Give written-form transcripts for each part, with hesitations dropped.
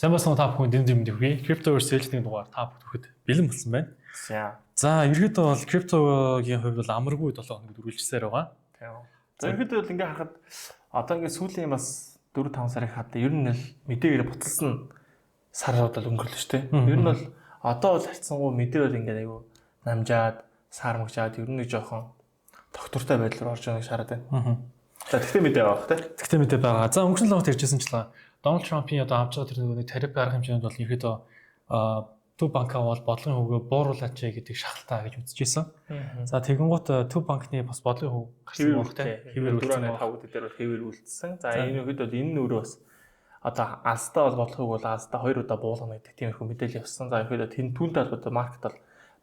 Сайн болсон та бүхэн дэм дэм хүргэе. Cryptoverse ээлжийн дугаар та бүхэнд бэлэн болсон байна. За. За, ерөөдөө бол криптогийн хувьд бол амаргүй 7 хоног үргэлжлсээр байгаа. Тийм. За, ерөөдөө бол ингээ харахад одоо ингээ сүүлийн бас 4 5 сарын хаад ер нь л мэдээгээр буцалсан сарууд бол өнгөрлөө шүү дээ. Ер нь бол одоо бол харьцангуй мэдээ бол ингээ айгүй намжаад, саармагжаад ер нь нэг жоохон тогтвортой байдлаар орж байгаа гэж хараад байна. За, тэгтээ мэдээ байгаа бох тий. Тэгтээ мэдээ байгаа. За, өнгөрсөн 7 хоногт ярьжсэнчлээ. Дональд Трампын одоо авч байгаа тэр нэг тариф арга хэмжээнд бол ерөөдөө Төв банкаа бол бодлогын хөвгөө бууруулаач гэдэг шахалтаа гэж үзчихсэн. За, тэгэнгүүт Төв банкны бас бодлогын хөв гарсан байх тий. Хэвээр үлдсэн. 4.5 гэдэг дээр бол хэвээр үлдсэн. За, энэ үхэд бол энэ нь өөрөө бас одоо алстаа бол бодлогыг бол алстаа хоёр удаа буулгана гэдэг тиймэрхүү мэдээлэл явсан. За, ерөөдөө тэн түүнтэй холбоотой маркет бол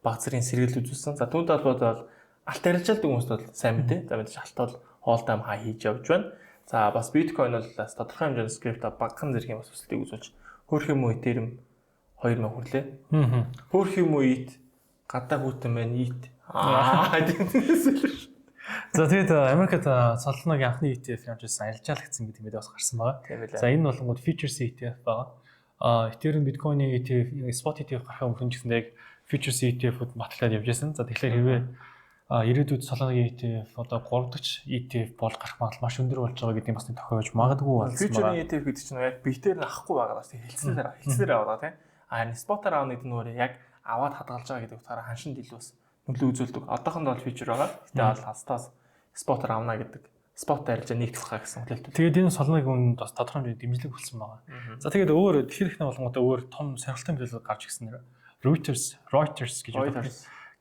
баг зэргийн сэргийл үзүүлсэн. За, түүнтэй холбоотой бол алт арилжаалдаг хүмүүст бол сайн мэдээ. За, мэдээж алт бол all time high хийж явж байна. За, бас биткойн бол бас тодорхой хэмжээний крипто багахан зэргийн бас өсөлтийг үзүүлж хөөх юм уу, Ethereum 2000 хүрлээ. Хөөх юм уу, ETH гадаа хүүтэн байна ETH. Аа, тиймээс л. За, тэгээд Америкт Solana-гийн анхны ETF явж байсан, арилжаалагдсан гэдэг мэдээ бас гарсан байгаа. За, энэ болонгууд futures ETF байгаа. А Ethereum, Bitcoin-ы ETF, spot ETF гарахын өмнө ч гэсэн яг futures ETF-үүд батлаад явж байсан. За, тэгэхээр хэрвээ ирээдүйд Solana-гийн ETF одоо 3 дахь ETF бол гарах магадлал маш өндөр болж байгаа гэдгийг бас нэг тохиож магадгүй болсон байгаа. Future ETF гэдэг чинь яг битээр нь авахгүй байгаа бас хэлцээр аваад байгаа, тийм. А харин spot-аар авах гэдэг нь өөрөө яг аваад хадгалж байгаа гэдэг утгаараа ханшинд илүү бас нөлөө үзүүлдэг. Одоохондоо бол future байгаа. Гэтэ бол хастаас spot-оор авна гэдэг, spot арилжаа нэгтгэх хаа гэсэн хүлээлт. Тэгээд энэ Solana-гийн үнэнд бас тодорхой хэмжээний дэмжлэг болсон байгаа. За, тэгээд өөр тэгэхээр их болонгуудаа өөр том сонирхолтой мэдээлэл гарч ирсэн нэр Reuters гэж байдаг.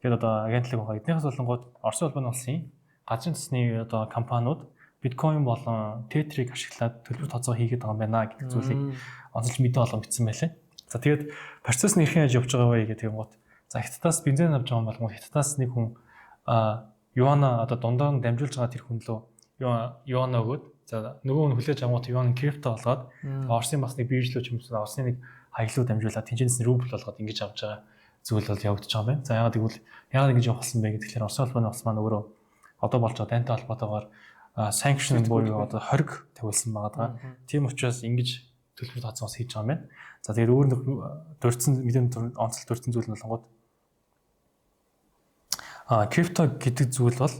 Тэгээд одоо агентлаг байгаа. Эднийхээс болонгууд Оросын холбооны улсын газрын төсний одоо компаниуд биткойн болон Tether-ийг ашиглаад төлбөр тооцоо хийгээд байгаа юм байна гэдэг зүйлийг онцолж мэдээ болгон бичсэн байлээ. За, тэгээд процесс нь хэрхэн яаж явж байгаа вэ гэдэг юм гот. За, Хятадаас бензин авч байгаа юм болгон Хятадаас нэг хүн юана одоо дундаар нь дамжуулж байгаа тэр хүн лөө юана өгөөд, за, нөгөө хүн хүлээж авангууд юан крипто болгоод, Оросын бас нэг бирж лүү ч юм уу, Оросын нэг хаяглуу дамжуулаад тэнцэнээс нь рубль болгоод ингэж авч байгаа зүйл бол явагдаж байгаа юм байна. За, яагаад гэвэл яагаад ингэж явуулсан бэ гэхээр Оросын холбооны улс маань өөрөө одоо болж байгаа дайнтай холбоотойгоор sanction буюу одоо хориг тавиулсан байгаа даа. Тийм учраас ингэж төлбөр тооцоос хийж байгаа юм байна. За, тэгээд өөр нэг дурдсан мэдээний онцлог дурдсан зүйл нь болонгууд крипто гэдэг зүйл бол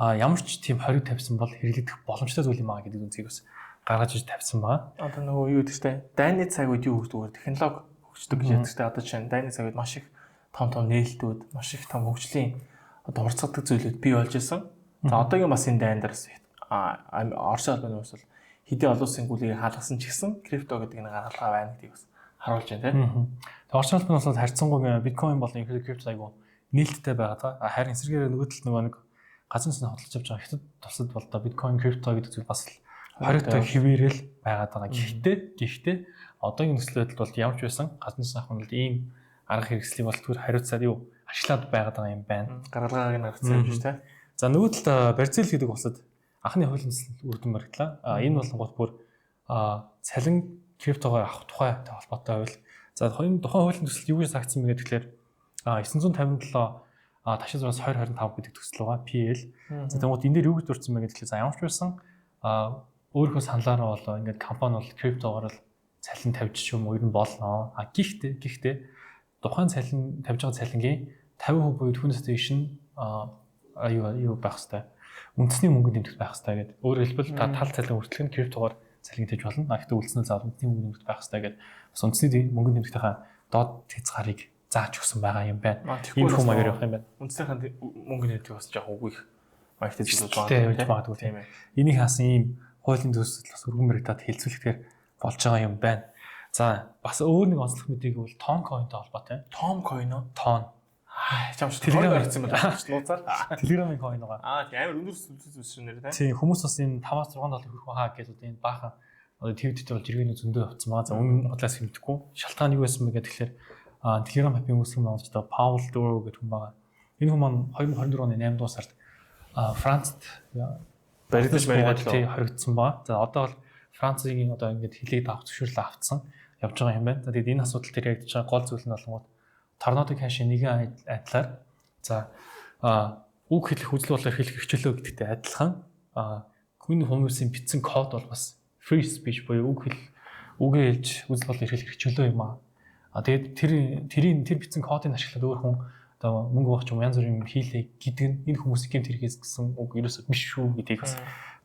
ямар ч тийм хориг тавьсан бол хэрэглэгдэх боломжтой зүйл юм аа гэдэг үндсийг бас гаргаж иж тавьсан байгаа. Одоо нөгөө юу гэдэг чинь дайны цаг үед юу хөгждөг вэ? Технологи хөгждөг гэж яддаг чинь одоо чинь дайны цаг үед маш их том том нээлтүүд, маш их том хөгжлийн одоо хурцгадаг зүйлүүд бий болж исэн. За, одоогийн бас энэ дайн дээр Оросын холбооны улс бол хэдий олон улсын гүлийг хаалгасан ч гэсэн крипто гэдэг нэг гаргалгаа байна гэдгийг бас харуулж байна, тийм. Тэгээ Оросын холбооны улс харьцангуй биткойн болон ерөнхийдөө крипто айгу нээлттэй байгаа та. Харин эсрэгээр нөгөө талд нөгөө нэг газрын цэцэн хөдөлж явж байгаа Хятад улсад бол одоо биткойн, крипто гэдэг зүйл бас хоригтой хэвээрэл байгаад байгаа. Гэхдээ одоогийн нөхцөл байдалд бол ямар ч байсан газрын цэцэн авах нь бол ийм арга хэрэгслийг бол түр хариуцаад юу ашиглаад байгаад байгаа юм байна. Гаргалгааг нь гаргацсан юм биш, тийм. За, нөгөө талд Бразил гэдэг улсад анхны хуулийн төсөл үрдэн баригдлаа. А энэ болонгууд бүр цалин криптогоор авах тухайтай холбоотой байвал, за, энэ тухайн хуулийн төсөл юу гэж заагдсан бэ гэхээр 957 ташаа зураас 2025 гэдэг төсөл байгаа, PL. За, тэгмүүд энэ дээр юу гэж дурдсан бэ гэхээр, за, ямар ч байсан өөрийнхөө саналаараа болоо ингээд компани бол криптогоор л цалин тавьж ч юм уу ер нь болно. А гэхдээ тухайн цалин тавьж байгаа цалингийн 50% буюу түүнээс дээш нь юу байх хэвээр үндэсний мөнгөнд нэмэгдэх байх хэвээр гэдэг. Өөрөөр хэлбэл та тал цалин хүртэл нь криптогоор цалин тавьж болно. А гэхдээ үлдсэн нь заавал үндэсний мөнгөнд нэмэгдэх байх хэвээр гэдэг. Бас үндэсний мөнгөнд нэмэгдэхээ доод хязгаарыг зааж өгсөн байгаа юм байна. Ийм хүн маягаар явах юм байна. Үндснийхэн мөнгө нэмэгдэх бас жоох үгүй их маягтай зүйл байгаа. Байж магадгүй, тийм ээ. Энийг хаасан ийм хуулийн төсөл бас өргөн баригдаад хэлцүүлэхээр болж байгаа юм байна. За, бас өөр нэг онцлог мэдээг бол Ton coin-тай холбоотой. Tom coin уу? Ton. Аа, чам шиг Telegram гэсэн юм байна. Нууцаар. Telegram-ын coin байгаа. Аа, тийм, амар өндөр сүлжээ нэр, тийм. Тийм, хүмүүс бас энэ 5-аас 6 доллар хүрэх хаа гэж одоо энэ баахан одоо твиттерт бол жиргэний зөндөө явцсан байгаа. За, үнэн худлаас хэмтэхгүй. Шалтгаан юу байсан бэ гэхээр Telegram app-ийн үүсгэн байгуулагч одоо Paul Durov гэдэг хүн байгаа. Энэ хүн маань 2024 оны 8 дугаар сард Францад баригдаж баригдаж тий хоригдсон ба. За, одоо бол Францын одоо ингээд хилийг авах зөвшөөрлөө авцсан явж байгаа юм байна. За, тэгээд энэ асуудал дээр яригдж байгаа гол зүйл нь болонгууд Tornado Cash-ийн нэгэн адилаар, за, үг хэлэх үзэл бодлоор хэлэх эрхчлөө гэдэгтэй адилхан хүн хүмүүсийн бичсэн код бол бас free speech буюу үг хэл Үгээ хэлж үзэл бодол эрхлэх эрх чөлөө юм аа. А тэгээд тэр бичсэн кодыг ашиглаад өөр хүн одоо мөнгө авах ч юм, янз бүрийн юм хийлээ гэдэг нь энэ хүмүүсийг гэмт хэрэгээс гэсэн үг ерөөсөө биш шүү гэдгийг бас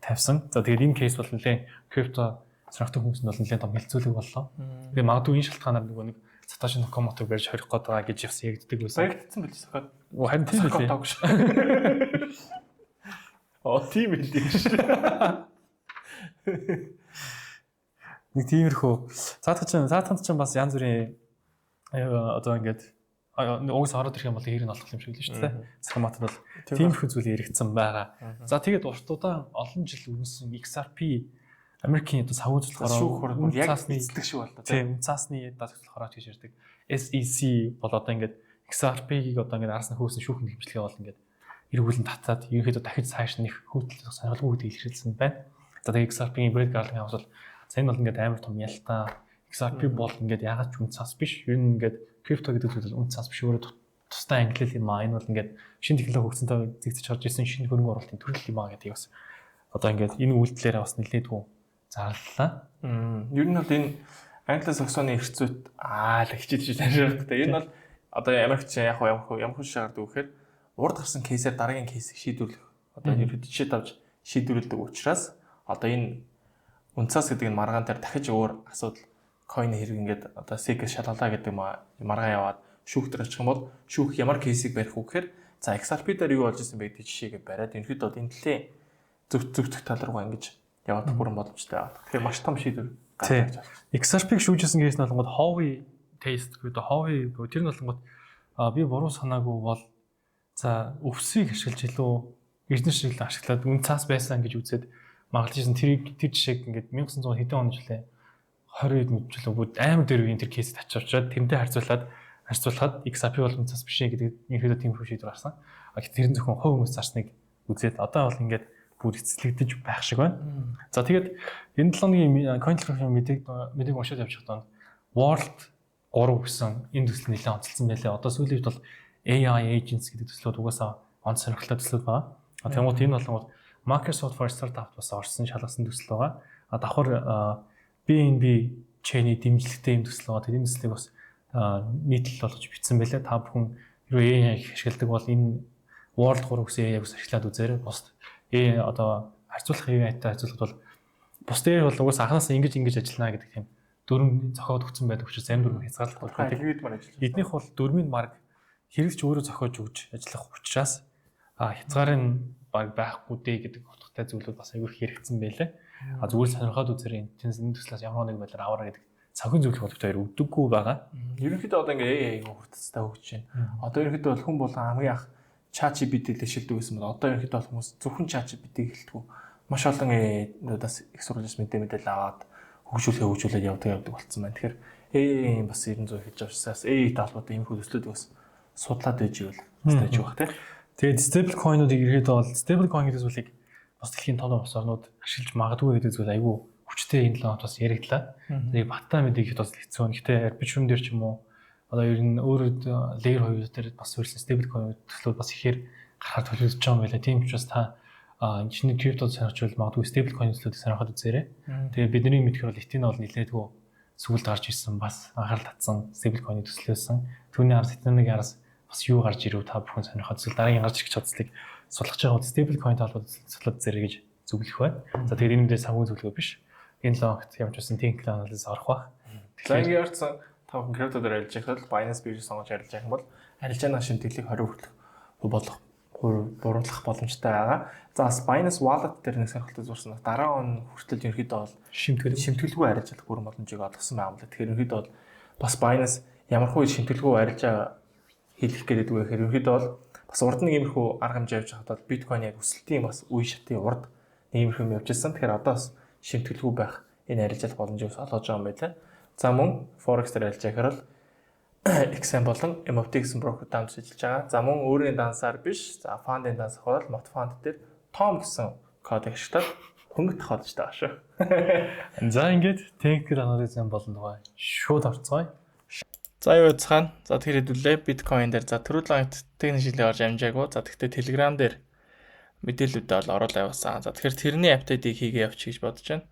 тавьсан. За, тэгээд энэ case бол нэлээд крипто сонирхдаг хүмүүс нь бол нэлээд том хэлцүүлэг боллоо. Тэгээд магадгүй энэ шалтгаанаар нөгөө нэг Сатоши Накамотог барьж хорих гээд байгаа гэж явсан яригддаг байсан. Баригдсан билээ Сакат. Харин тийм билээ. Сакатог ш. Оо, тийм билээ ш. Нэг тиймэрхүү. Цаатах чинь бас янз бүрийн одоо ингээд угсаа ороод ирэх юм бол хэрэг нь олох юм шиг л шүү дээ. Сакамото бол тиймэрхүү зүйл яригдсан байгаа. За, тэгээд урт удаан олон жил өрнөсөн XRP Америкийн одоо санхүү зөвлөх шүүх хурал яг эзлэх шиг боллоо. Тийм, цаасны даатгал хорооч гэж ярьдаг. SEC бол одоо ингээд XRP-гийг одоо ингээд араас нь хөөсөн шүүхэн хэмжлэгээ бол ингээд эргүүлэн татаад ерөнхийдөө дахиж цааш нэх хүүтэл сонирхолгүй гэдгийг илэрхийлсэн байна. За, тэгээд XRP-ийн Brad Garlinghouse бол за, энэ бол ингээд амар том ялтаа, XRP бол ингээд ягаад ч үн цаас биш. Ер нь ингээд крипто гэдэг зүйл бол үн цаас биш, өөрөө тусдаа ангилал юм аа. Энэ бол ингээд шинэ технологи хөгжсөнтэй зэгцэж харж ирсэн шинэ хөрөнгө оруулалтын төрөл юм аа гэдгийг бас одоо ингээд энэ үйлдэлээрээ бас нэлээдгүй зарлалаа. Ер нь бол энэ Англи-Саксоны эрх зүйт аа л хичээж таашаах. Энэ бол одоо Америкч яг ямар ямар шаардаг вэ гэхээр урд гарсан case ээр дараагийн case ийг шийдвэрлэх. Одоо ерөөд жишээ тавьж шийдвэрлэдэг учраас одоо энэ үнцаас гэдэг энэ маргаан дээр дахиж өөр асуудал coin хэрэг ингээд одоо SEC шалгалаа гэдэг маргаан яваад шүүх дээр очих юм бол шүүх ямар case ийг барих вэ гэхээр за, XRP дээр юу болж исэн бэ гэдэг жишээг бариад ерөнхийдөө бол энэ төлөө зөв зөв зөв тал руугаа ингэж явах бүрэн боломжтой байна. Тэгэхээр маш том шийдвэр гаргаж байна. XRP-г шүүжсэн case нь болонгод Howey test гэдэг, Howey буюу тэр нь болонгод би буруу санаагүй бол за, өвсийг ашиглаж илүү эрдэнэ шиг ашиглаад үн цаас байсан гэж үзээд магадлал тэрийг тэр жишээг ингээд 1900 хэдэн он жилээ 20 хэд жил бүгд амар дээр үеийн тэр case д ачаавчаад тэрнтэй харьцуулахад XRP бол үн цаас биш гэдэг ерөөдөө тийм шийдвэр гарсан. А гэтэл тэр нь зөвхөн хувь хүмүүс зарсныг үзээд одоо бол ингээд бүр эцэслэгдэж байх шиг байна. За, тэгээд энэ 7 хоногийн Cointelegraph-ийн мэдээг уншаад явж байхдаа World 3 гэсэн энэ төсөл нэлээд онцлсон байлээ. Одоо сүүлийн үед бол AI agents гэдэг төслүүд угаасаа онц сонирхолтой төслүүд байгаа. Тэнгуут энэ болонгууд Microsoft for Startup бас орсон, шалгасан төсөл байгаа. А давхар BNB chain-ий дэмжлэгтэй юм төсөл байгаа. Тэр энэ төслийг бас нийтлэл болгож бичсэн байлээ. Та бүхэн хэрвээ AI ашигладаг бол энэ World 3 гэсэн AI-г бас ашиглаад үзээрэй. Бусд AI одоо харьцуулах AI-тай харьцуулахад бол бусд AI бол угаасаа анханасаа ингэж ингэж ажиллана гэдэг тийм дүрм зохиод өгсөн байдаг учраас зарим дүрм хязгаарлах болох. Алгоритмаар ажиллаж. Эднийх бол дүрмийн марг хэрэгч өөрөө зохиож өгч ажиллах учраас хязгаарын баг байхгүй дээ гэдэг утгатай зүйлүүд бас аягүй их хэрэгцсэн байлээ. А зүгээр сонирхоод үзээрэй, энэ төслөөс ямар нэг байдлаар аваарай гэдэг цонхон зөвлөх бол хоёр өгдөггүй байгаа. Ерөнхийдөө одоо ингээ AI хурцтай хөгжиж байна. Одоо ерөнхийдөө бол хүн болгон хамгийн анх ChatGPT л ашигладаг байсан бол одоо ерөнхийдөө бол хүмүүс зөвхөн ChatGPT-г хэлдэг. Маш олон AI-нуудаас их сурвалжаас мэдээлэл аваад хөгжүүлээд явдаг болсон байна. Тэгэхээр AI бас 900 хийж авчсаас AI-тэй холбоотой ийм төслүүдийг бас судлаад байж ивэл бас тааж байх тийм. Тэгээд stable coin-уудыг ерөөдөө бол stable coin гэдэг зүйлийг бас дэлхийн том том улс орнууд ашиглаж магадгүй гэдэг зүйл айгүй хүчтэй энэ 7 хоногт бас яригдлаа. Тэгээд баттай мэдээг бас хэцүү. Гэхдээ Arbitrum дээр ч юм уу, одоо ер нь өөрөө layer 2 дээр бас суурилсан stable coin төслүүд бас ихээр гарахаар төлөвлөж байгаа юм байна. Тийм учраас та шинэ крипто сонирхч бол магадгүй stable coin төслүүдийг сонирхоод үзээрэй. Тэгээ бидний мэдхээр бол Ethena бол нэлээдгүй сүүлд гарч ирсэн, бас анхаарал татсан stable coin төслөөсөн. Түүний араас Ethena-гийн араас бас юу гарч ирв, та бүхэн сонирхоод эсвэл дараагийн гарч ирэх чадлыг судлах байгаа stable coin холбоотой судлаад үзээрэй гэж зөвлөх байна. За, тэгээд энэ мэдээ санхүү зөвлөгөө биш. Энэ 7 хоногт ямар ч байсан technical analysis орох байх. Тэгэхээр ингээ орсон та бүхэн крипто дээр арилж байхад Binance бирж сонгож арилж явах юм бол арилжааны шимтгэлийг 20 хүртэлх болох буруулах боломжтой байгаа. За, бас Binance Wallet дээр нэг сонирхолтой зурсан. Дараа он хүртэл ерөнхийдөө бол шимтгэлгүй арилжаалах бүрэн боломжийг олгосон байгаа юм л. Тэгэхээр ерөнхийдөө бол бас Binance ямар хуу шимтгэлгүй арилжаа хийлгэх гээд байдаг вэ гэхээр ерөнхийдөө бол бас урд нэг иймэрхүү арга хэмжээ явж байхад бол биткойн яг өсөлтийн бас үе шатын урд нэг иймэрхүү юм явж ирсэн. Тэгэхээр одоо бас шимтгэлгүй байх энэ арилжаалах боломжийг бас олгож байгаа юм байна. За, мөн Forex дээр арилжаа гэхээр бол XM болон MFT гэсэн брокер дамж ажиллаж байгаа. За, мөн өөрийн дансаар биш. За, fund ын данс бол Mot Fund дээр Tom гэсэн кодыг ашиглаад хөнгө тохиолдож байгаа шүү. За, ингээд technical analysis болон дугай шууд орцгоё. За, юу яцгаана. За, тэгэхээр хэдүүлээ биткойн дээр за түрүү лагт техник шилээ орж амжаагүй. За, тэгэхдээ Telegram дээр мэдээллүүдээ бол оруулаа явуулсан. За, тэгэхээр тэрний update ыг хийгээ явчих гэж бодож байна.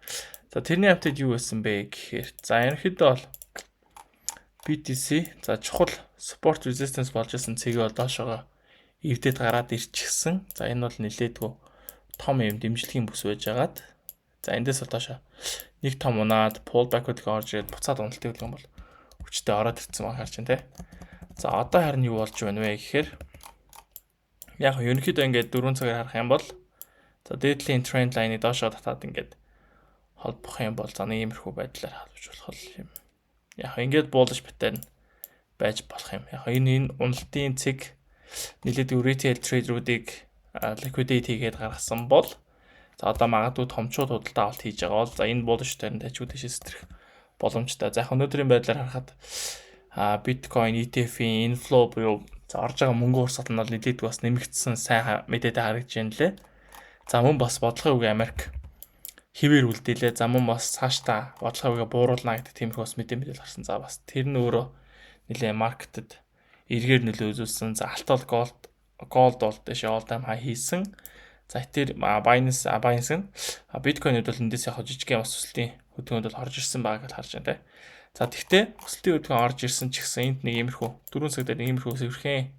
За, тэрний update юу байсан бэ гэхээр, за, ерөнхийдөө бол BTC за чухал support resistance болж исэн цэгээ бол доошогоо эвдээд гараад ирчихсэн. За, энэ бол нилээдгүй том юм дэмжлэгийн бүс байж агаад, за, эндээс бол доошоо нэг том унаад pullback хөдөлгөөн орж ирээд буцаад уналтын хөдөлгөөн бол хүчтэй ороод ирсэн баг харж байна те. За, одоо харин юу болж байна вэ гэхээр яг ерөнхийдөө ингээд 4 цагаар харах юм бол, за, дээдлийн trend line-ыг доошоо татаад ингээд холбох юм бол, за, нэг иймэрхүү байдлаар холбож болох юм. Яг ингээд bullish pattern байж болох юм. Яг энэ уналтын цэг нэлээд retail trader-уудыг liquidate хийгээд гаргасан бол, за, одоо магадгүй томчууд худалдаа авалт хийж байгаа бол, за, энэ bullish pattern дажгүй тийшээ сэтрэх боломжтой. За, яг өнөөдрийн байдлаар харахад биткойн ETF-ийн inflow буюу, за, орж байгаа мөнгө урсгал нь бол нэлээд бас нэмэгдсэн сайн мэдээтэй харагдаж байна лээ. За, мөн бас бодлогын үгээ Америк хэвээр үлдээлээ. За, мөн бас цаашдаа бодлогын үгээ бууруулна гэдэг тиймэрхүү бас мэдээлэл гарсан. За, бас тэр нь өөрөө нэлээд market-д эргээр нөлөө үзүүлсэн. За, алт бол gold бол дэше all time high хийсэн. За, тэр Binance нь биткойнууд бол эндээс яг жижигхэн бас өсөлтийн хөдөлгөөнд бол орж ирсэн байгаа гэж харж байна те. За, тэгтээ өсөлтийн хөдөлгөөн орж ирсэн ч гэсэн энд нэг иймэрхүү 4 цаг дээр нэг иймэрхүү сэвэрхэн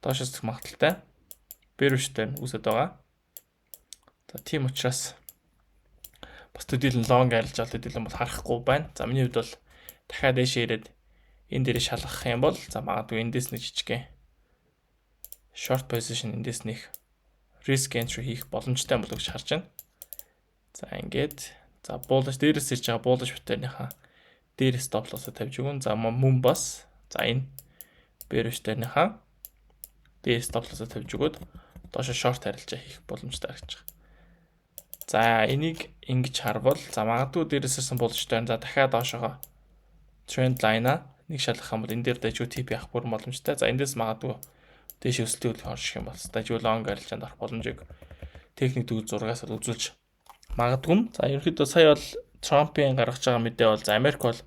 доош өсөх магадлалтай bearish дээр үүсэт байгаа. За, тийм учраас бас төдийлөн long арилжаал төдийлөн бол харахгүй байна. За, миний хувьд бол дахиад дээшээ ирээд энэ дээрээ шалгах юм бол, за, магадгүй эндээс нэг жижигхэн short position, эндээс нэг risk entry хийх боломжтой болов гэж харж байна. За, ингээд, за, bullish дээрээс ирж байгаа bullish pattern-ийнхаа дээр stop loss-о тавьж өгөн. За, мөн бас, за, энэ bearish pattern-ийнхаа дээр stop loss-о тавьж өгөөд доошо short арилжаа хийх боломжтой харагдаж байгаа. За, энийг ингэж харвал, за, магадгүй дээрээс ирсэн bullish pattern, за, дахиад доошогоо trend line-а нэг шалгах юм бол энэ дээр дажгүй TP авах бүрэн боломжтой. За, эндээс магадгүй дээш өсөлтийн хөдөлгөөн орчих юм бол дажгүй long арилжаанд орох боломжийг техник төгс зургаас бол үзүүлж магадгүй. За, ерөнхийдөө сая бол Трампын гаргаж байгаа мэдээ бол, за, Америк бол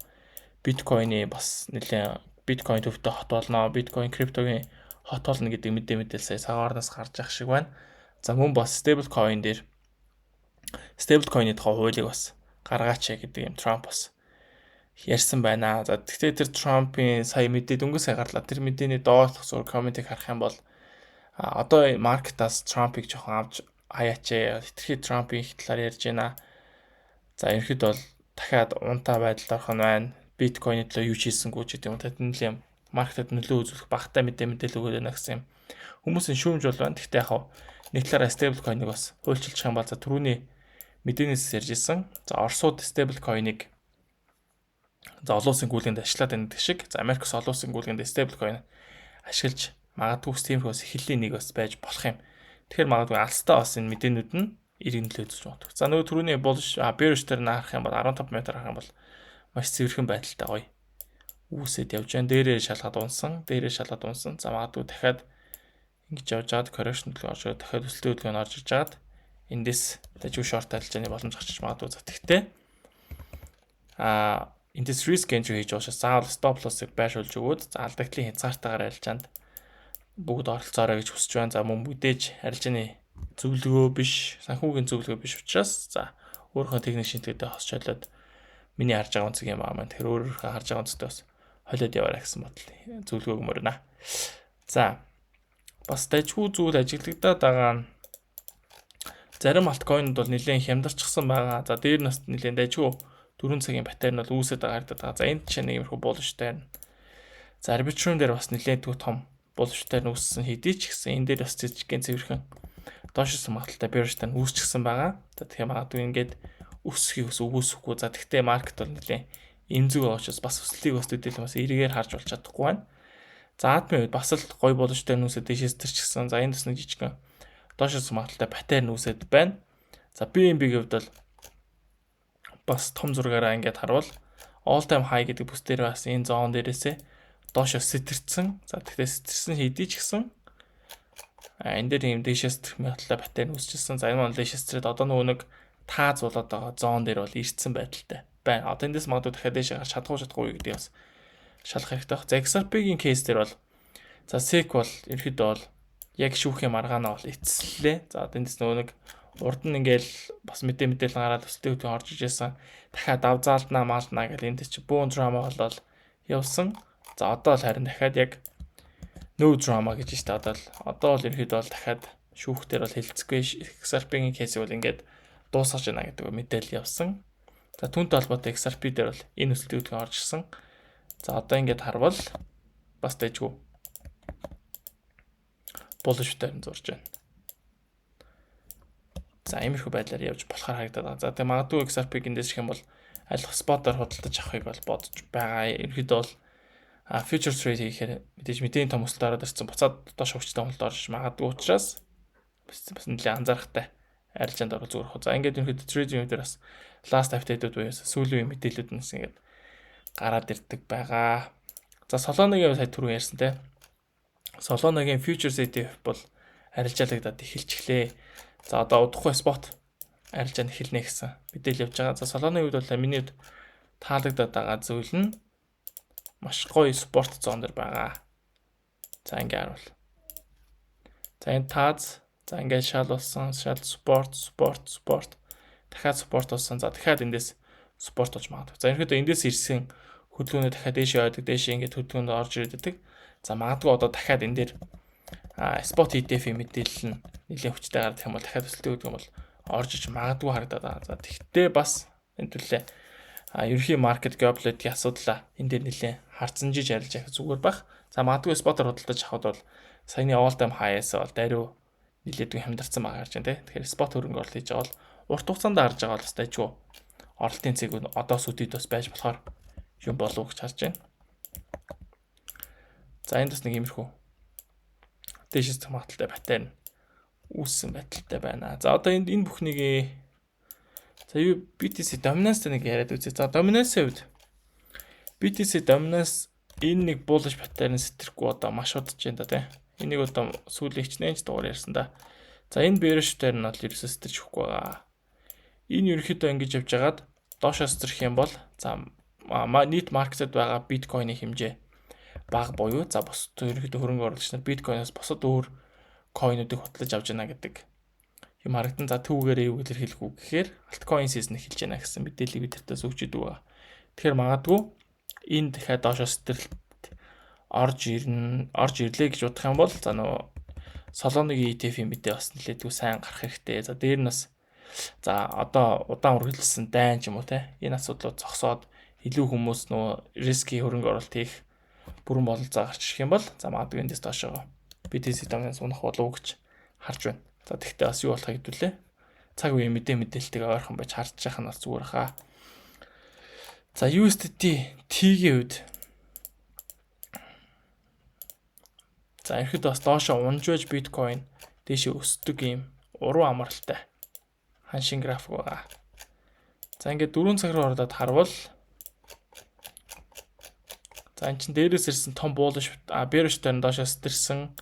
биткойны бас нэлээд биткойн төвтэй хот болно, биткойн криптогийн хот болно гэдэг мэдээлэл сая цагаарнаас гарч явах шиг байна. За, мөн бас stable coin дээр stable coin-ы тухай хуулийг бас гаргаач гэдэг юм Трамп бас ярьсан байна. За, тэгтээ тэр Трампын сая мэдээ дөнгөж сая гарлаа. Тэр мэдээний доорх зур comment-ыг харах юм бол одоо market-аас Трампыг жоохон авч хаяач, хэтэрхий Трампын их талаар ярьж байна. За, ерөнхийдөө бол дахиад унтаа байдалд орох нь байна. Биткойны төлөө юу ч хийсэнгүй ч гэдэг юм. Тэнд л юм market-д нөлөө үзүүлэх багатай мэдээлэл өгөөд байна гэсэн юм. Хүмүүсийн шүүмж бол байна. Гэхдээ яг нэг талаараа stable coin-ыг бас хуульчилчих юм бол, за, түрүүний мэдээнээс ярьж исэн. За, Оросууд stable coin-ыг, за, олон улсын гүйлгээнд ашиглаад байна гэдэг шиг. За, Америк бас олон улсын гүйлгээнд stable coin ашиглаж магадгүй тиймэрхүү бас эхлэлийн нэг бас байж болох юм. Тэгэхээр магадгүй алстаа бас энэ мэдээнүүд нь эрг нөлөө үзүүлж магадгүй. За, нөгөө түрүүний bullish bearish дээр харах юм бол 15 метр харах юм бол маш цэвэрхэн байдалтай гоё үүсээд явж байна. Дээрээ шалгаад унсан, дээрээ шалгаад унсан. За, магадгүй дахиад ингэж явж байгаад correction төлөв орж ирээд дахиад өсөлтийн хөдөлгөөн орж иж байгаад эндээс дажгүй short арилжааны боломж гарч магадгүй. За, тэгтээ эндээс risk entry хийж байгаа учраас заавал stop loss-ыг байршуулж өгөөд, за, алдагдлын хязгаартайгаар арилжаанд бүгд оролцоорой гэж хүсэж байна. За, мөн мэдээж арилжааны зөвлөгөө биш, санхүүгийн зөвлөгөө биш учраас, за, өөрийнхөө техник шинжилгээтэй хосч холиод миний харж байгаа өнцөг юм аа маань. Тэгэхээр өөрөөхөө харж байгаа өнцөгтэй бас холиод яваарай гэсэн бодол зөвлөгөө өгмөр байна. За, бас дажгүй зүйл ажиглагдаад байгаа нь зарим altcoin-д бол нэлээд хямдарчихсан байгаа. За, дээр нас нэлээд дажгүй 4 цагийн pattern бол үүсээд байгаа харагдаад байгаа. За, энд жишээ нэг иймэрхүү bullish pattern. За, Arbitrum дээр бас нэлээд том bullish pattern үүссэн хэдий ч гэсэн энэ дээр бас жижигхэн цэвэрхэн доошсон магадлалтай bearish pattern үүсчихсэн байгаа. За, тэгэхээр магадгүй ингээд өсөхийг ус өгөөсөхгүй. За, тэгтээ market бол нэлээд эмзэг байгаа учраас бас өсөлтийг бас төдийлөн бас эргээр харж болж чадахгүй байна. За, Atom-ын үед бас л гоё bullish pattern үүсээд дээшээс тэрчгсэн. За, энд бас нэг жижигхэн доошсон магадлалтай pattern үүсээд байна. За, BNB-ийн хувьд бол бас том зургаараа ингээд харвал all time high гэдэг бүс дээр бас энэ zone дээрээсээ доошо сэтэрсэн. За, тэгэхээр сэтэрсэн хэдий ч гэсэн энэ дээр ийм дээшээс тэрх магадлалтай pattern үүсчихсэн. За, энэ маань дээшээс тэрээд одоо нөгөө нэг тааз болоод байгаа zone дээр бол ирсэн байдалтай байна. Одоо эндээс магадгүй дахиад дээшээ гарч чадахгүй чадахгүй гэдгийг бас шалах хэрэгтэй баг. За, XRP-гийн case дээр бол, за, SEC бол ерөөхдөө бол яг шүүхийн маргаанаа бол эцэслээ. За, эндээс нөгөө нэг Урд нь ингээл бас мэдээлэл гараад өсөлтийн хөдөлгөөн орж ижсэн. Дахиад авзаалнаа маалнаа гэл энд чи бүүн драма болол явсан. За одоо л харин дахиад яг no drama гэж штэ одоо л ерөөхдөө бол дахиад шүүхтэр бол хэлцэхгүй, XRP-ийн case ийг бол ингээд дуусгаж байна гэдэг мэдээлэл явсан. За түүнтэй холбоотой XRP дээр бол энэ өсөлтийн хөдөлгөөн орж ирсэн. За одоо ингээд харвал бас дэжгүй bullish pattern зурж байна. За иймэрхүү байдлаар явж болохоор харагдаад байгаа. За тэгээ магадгүй XRP эндээс их юм бол аль spot оор худалдаж авахыг бол бодож байгаа. Ерөнхийдөө бол future trade хийхээр мэдээж мэдээний том өсөлт ороод ирсэн. Буцаад доош хүчтэй уналт орж магадгүй учраас бас нэлээд анзаарахтай арилжаанд орол зүгээр хөө. За ингээд ерөнхийдөө trading дээр бас last update-үүд буюу сүүлийн үеийн мэдээлэлүүд нь ингээд гараад ирдэг байгаа. За Solana-гийн сая түрүү ярьсан те. Solana-гийн futures ETF бол арилжаалагдаад эхэлчихлээ. За одоо удахгүй spot арилжаа эхэлнэ гэсэн мэдээлэл явж байгаа. За Solana-гийн хувьд бол миний хувьд таалагдаад байгаа зүйл нь маш гоё support zone дээр байгаа. За ингээ харуул. За энэ тааз, за ингээд шал болсон, шал support, support, support, дахиад support болсон. За дахиад эндээс support болж магадгүй. За ерөнхийдөө эндээс ирсэн хөдөлгөөнөө дахиад дээшээ ойдог, дээшээ ингээд хөдөлгөөнд орж ирээд байдаг. За магадгүй одоо дахиад энэ дээр spot ETF-ийн мэдээлэл нь нэлээд хүчтэй гарах юм бол дахиад өсөлтийн хөдөлгөөн бол орж иж магадгүй харагдаад байгаа. За тэгтээ бас энэ төлөө ерөнхий market geopolitics асуудлаа энэ дээр нэлээд харцсан жиж арилж явах зүгээр бах. За магадгүй spot оор худалдаж авахд бол саяны all time high-аас бол даруй нэлээдгүй хямдарсан байгаа гэж байна те. Тэгэхээр spot хөрөнгө оруулалт хийж байгаа бол урт хугацаанд харж байгаа бол бас дайггүй оролтын цэг одоо сүдэд бас байж болохоор юм болов гэж харж байна. За энд бас нэг иймэрхүү дээшээс магадлалтай pattern үүссэн байдалтай байна. За одоо энд энэ бүхнийг, за юу, BTC dominance нэг яриад үзье. За dominance-ийн хувьд BTC dominance энэ нэг bullish pattern сэтрэхгүй одоо маш удаж байна да тий. Энийг одоо сүүлийн хичнээн ч дугаар ярьсан да. За энэ bearish pattern нь бол ерөөсөө сэтэрч өгөхгүй байгаа. Энэ ерөнхийдөө ингэж явж хагаад доошоо сэтрэх юм бол за нийт market д байгаа биткойны хэмжээ бага буюу за бусад ерөнхийдөө хөрөнгө оруулагч нар биткойноос бусад өөр coin уудыг худалдаж авч байна гэдэг юм харагдан. За түүгээрээ юу илэрхийлэх үү гэхээр altcoin season эхэлж байна гэсэн мэдээллийг бид тэртээс өгч идэв байгаа. Тэгэхээр магадгүй энэ дахиад доошоо сэтрэлт орж ирнэ, орж ирлээ гэж бодох юм бол за нөгөө Solana-гийн ETF-ийн мэдээ бас нэлээдгүй сайн гарах хэрэгтэй. За дээр нь бас за одоо удаан үргэлжилсэн дайн ч юм уу те энэ асуудлууд зогсоод илүү хүмүүс нөгөө risky хөрөнгө оруулалт хийх бүрэн бололцоо гарч ирэх юм бол за магадгүй эндээс доошоо BTC dominance унах болов уу гэж харж байна. За тэгвэл бас юу болохыг хэдүүлээ. Цаг үеийн мэдээлэлтэйг ойрхон байж харж яхах нь бас зүгээр хаа. За USDT T-ийн хувьд за ерхэд бас доошоо унж байж биткойн дээшээ өсдөг юм уруу амралтай ханшин график байгаа. За ингээд 4 цаг руу ороод харвал за эн чин дээрээс ирсэн том bullish bearish дээр доошоо сэтэрсэн.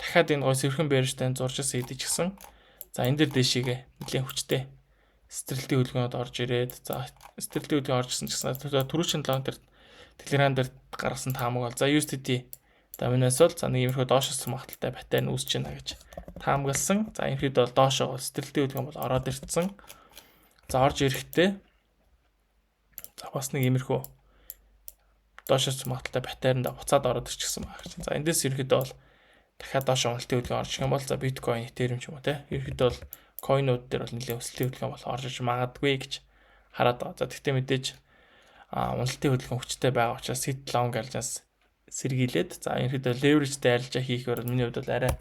Дахиад энэ гой сэрхэн bearish дээр зурж ирсэн идэж гисэн. За энэ дэр дээшээгээ нэлээд хүчтэй сэтрэлтийн хөдөлгөөнөд орж ирээд, за сэтрэлтийн хөдөлгөөн орж ирсэн ч гэсэн түрүүчийн 7 дээр Telegram дээр гаргасан таамаг бол за USDT dominance бол за нэг иймэрхүү доошос магадлалтай pattern үүсэж байна гэж таамагласан. За ерөнхийдөө бол доошоо сэтрэлтийн хөдөлгөөн бол ороод ирсэн. За орж ирэхдээ за бас нэг иймэрхүү доошоос магадлалтай pattern д буцаад ороод ирчихсэн байгаа чинь. За эндээс ерөнхийдөө бол дахиад доош уналтын хөдөлгөөн орж ирэх юм бол за биткойн, Ethereum ч юм уу те. Ерөнхийдөө бол coin ууд дээр бол нэлээд өсөлтийн хөдөлгөөн бол орж иж магадгүй гэж хараад байгаа. За тэгтээ мэдээж уналтын хөдөлгөөн хүчтэй байгаа учраас sit long арилжаас сэргийлээд, за ерөнхийдөө leverage-тэй арилжаа хийхээр миний хувьд бол арай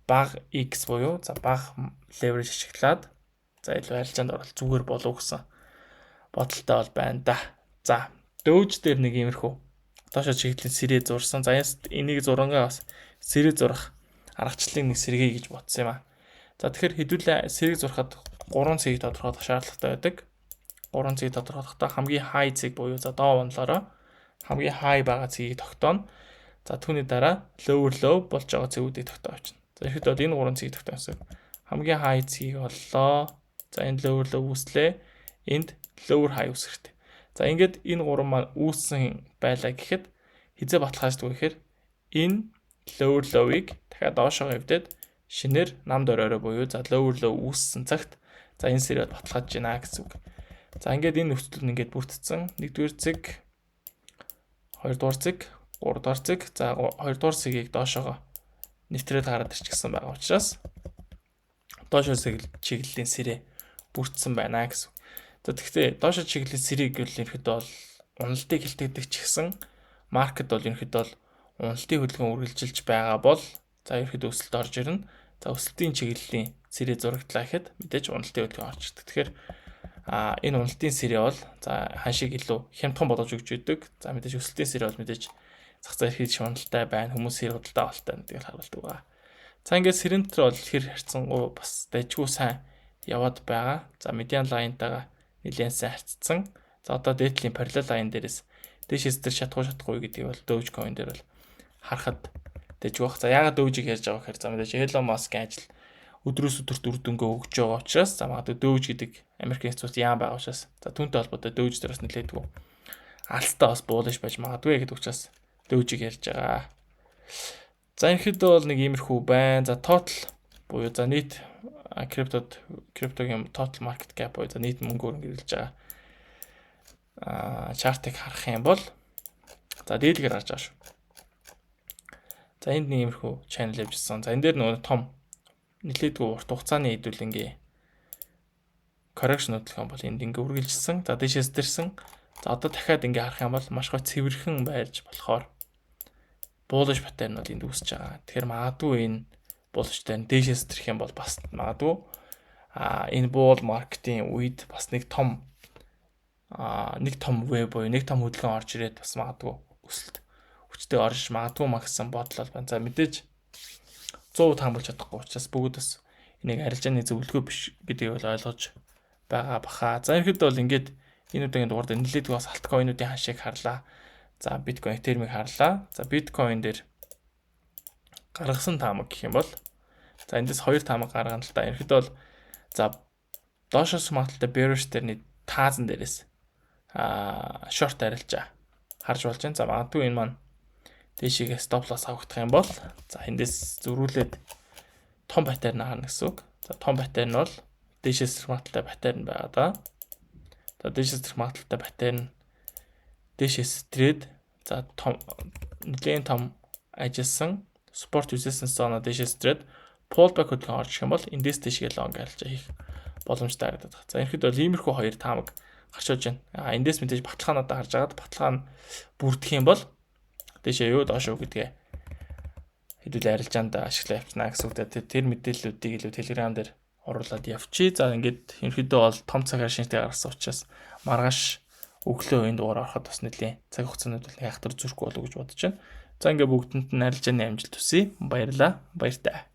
бага X буюу за бага leverage ашиглаад за илүү арилжаанд орол зүгээр болов гэсэн бодолтой бол байна да. За Doge дээр нэг иймэрхүү доошо чиглэлийн сэрээ зурсан. За энийг зурангаа бас сэрээ зурах аргачлалыг нэг сэргэе гэж бодсон юм а. За тэгэхээр хэдүүлээ сэрэг зурхад 3 цэгийг тодорхойлох шаардлагатай байдаг. 3 цэгийг тодорхойлохдоо хамгийн high цэг буюу за доо онлоороо хамгийн high байгаа цэгийг тогтооно. За түүний дараа lower low болж байгаа цэгүүдийг тогтоовчно. За ихэд бол энэ 3 цэгийг тогтоосон. Хамгийн high цэгийг оллоо. За энэ lower low үүслээ. Энд lower high үүсэх хэрэгтэй. За ингээд энэ гурван маань үүссэн байлаа гэхэд хизээ баталгааждаг вэ гэхээр энэ lower low-ыг дахиад доошоо эвдээд Шинээр нам дор орой буюу за lower low үүссэн цагт за энэ сэрээд баталгаажж байна гэсэн үг. За, ингээд энэ нөхцөл нь ингээд бүрдсэн. 1-р цэг, 2-дугаар цэг, 3-дугаар цэг. За, 2-дугаар цэгийг доошоогоо нэвтрээд гараад ирчихсэн байгаа учраас доошоо чиглэлийн сэрээ бүрдсэн байна гэсэн. За, тэгэхдээ доошоо чиглэлийн сэрээг гэвэл ерөнхийдөө бол уналтыг хэлтгэдэг ч гэсэн market бол ерөнхийдөө бол уналтын хөдөлгөөн үргэлжилж байгаа бол за ерөнхийдөө өсөлт орж ирнэ. За, өсөлтийн чиглэлийн сэрээ зурагдлаа гэхэд мэдээж уналтын хөдөлгөөн орж ирдэг. Тэгэхээр энэ уналтын сэрээ бол за ханшийг илүү хямдхан болгож өгч өгдөг. За, мэдээж өсөлтийн сэрээ бол мэдээж зах зээл хийж уналттай байна. Хүмүүс сэр худалдаа авалтай гэдгийг харуулдаг байгаа. За, ингээд сэрэн дотор бол хэр харьцангуй бас дажгүй сайн яваад байгаа. За, median line-тайгаа нэлээд сайн харьцсан. За, одоо дээдлийн parallel line дээрээс дээшээс тэр шатахгүй шатахгүй гэдгийг бол Dogecoin дээр бол харахад дажгүй байх. За, яагаад Doge-ийг ярьж байгаа гэхээр за мэдээж Elon Musk-ийн ажил өдрөөс өдөрт үр дүнгээ өгч байгаа учраас, за магадгүй Doge гэдэг Америкийн институт яан байгаа учраас, за түүнтэй холбоотой Doge дээр бас нэлээдгүй алстаа бас буулж байж магадгүй гэдэг учраас Doge-ийг ярьж байгаа. За, ерөнхийдөө бол нэг иймэрхүү байна. За, total буюу за нийт криптод, криптогийн total market cap буюу за нийт мөнгөөр хэрэглэж байгаа chart ыг харах юм бол за дээдлэгээр гарч байгаа шүү. За, энд нэг иймэрхүү channel явжсан. За, энэ дээр нөгөө том нэлээдгүй урт хугацааны хэдүүлэнгээ correction хөдөлгөөн бол энд ингээ үргэлжилсэн. За, дээшээс дэрсэн. За, одоо дахиад ингээ харах юм бол маш гой цэвэрхэн байж болохоор bullish pattern бол энд үүсэж байгаа. Тэгэхээр магадгүй энэ bullish pattern дээшээс дэрэх юм бол бас магадгүй энэ bull market-ийн үед бас нэг том wave буюу нэг том хөдөлгөөн орж ирээд бас магадгүй өсөлт хүчтэй орж магадгүй маа гэсэн бодол байна. За, мэдээж 100% таамаглаж чадахгүй учраас бүгд бас энийг арилжааны зөвлөгөө биш гэдгийг бол ойлгож байгаа баха. За, ерөнхийдөө бол ингээд энэ удаагийн дугаар дээр нэлээдгүй бас altcoin уудын ханшийг харлаа. За, биткойн, Ethereum-ыг харлаа. За, биткойн дээр гаргасан таамаг гэх юм бол за эндээс хоёр таамаг гаргана л да. Ерөнхийдөө бол за доошоос магадлалтай bearish дээр нэг таазан дээрээс short арилжаа харж болж байна. За, магадгүй энэ маань дээшээгээ stop loss авагдах юм бол за эндээс зөрүүлээд том pattern харна гэсэн үг. За, том pattern бол дээшээс магадлалтай pattern байгаа да. За, дээшээс магадлалтай pattern дээшээс трээд за том, нэлээд том ажилласан support resistance zone дээшээс трээд pullback хөдөлгөөн орж ирэх юм бол эндээс дээшгээ long арилжаа хийх боломжтой харагдаад байна. За, ерөнхийдөө бол иймэрхүү хоёр таамаг гарч болж байна. А эндээс мэдээж баталгаануудаа харж агаад баталгаа нь бүрдэх юм бол дээшээ юу доошоо гэдгээ хэдүүл арилжаанд ашиглаа явчихна гэсэн үг. Тэр мэдээллүүдийг илүү Telegram дээр оруулаад явчих. За, ингээд ерөнхийдөө бол том цагаар шинжтэй гаргасан учраас маргааш өглөө энэ дугаар ороход бас нэлийн цаг хугацаанууд бол нэг ахтар зүрхгүй болов гэж бодож байна. За, ингээд бүгдэнд нь арилжааны амжилт хүсье. Баярлалаа. Баяртай.